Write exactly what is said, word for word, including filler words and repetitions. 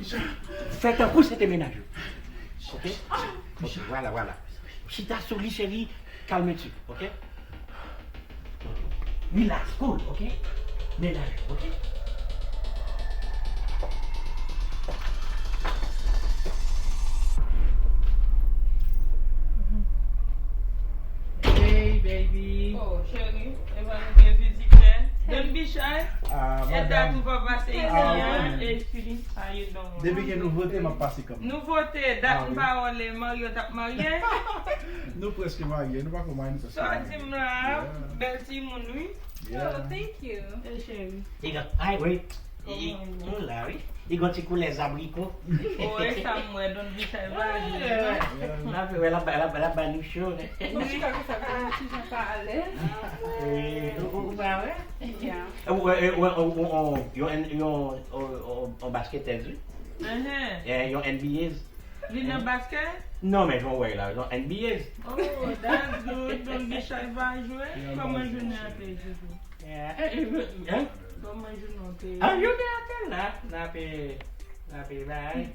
Fè tankou se te mennaj ou. Ok? Ok, vwala, vwala. Chita sou li, cheri. Kalme ti, ok? Relax, cool, ok? Mennaj ou, ok? Hey, baby. Oh, cheri, evan nou gen vizitè. Don't be shy. Ah, e dat ou pa pase isi an. Hey, sweetie, how you doing? Depi gen nouvote, m ap pase kanmenm. Nouvote, dat m pa wè lè Mario t ap marye. Nou prèske marye, nou pa ko marye, nou prèske marye. Sa w di m la, bèl timoun, wi. Oh, thank you. Hey, cheri. Li gen, ay, wi. Li, nou la, wi. Li gen ti koulè zabriko. Oh, e sa m wè, don Vichal va jwe. N ap wè, l ap, l ap, l ap ba nou cho, wi. Mwen chita konsa, mwen chita pa alèz. Ou, ou, ou pa wè? Yeah. Ou, ou, ou, ou, ou, yon, yon, yon, yon, yon, yon basketèz, wi. Eh, yon N B A. Li nan baskèt? Non, men jan w wè la, yon N B A. Oh, that's good. Don Vichal va jwe. Kòman jounen an te ye, Jojo? Eh, eh, eh, hein? Kòman jounen an te ye? Ah, jounen an te la. N ap, n ap bay.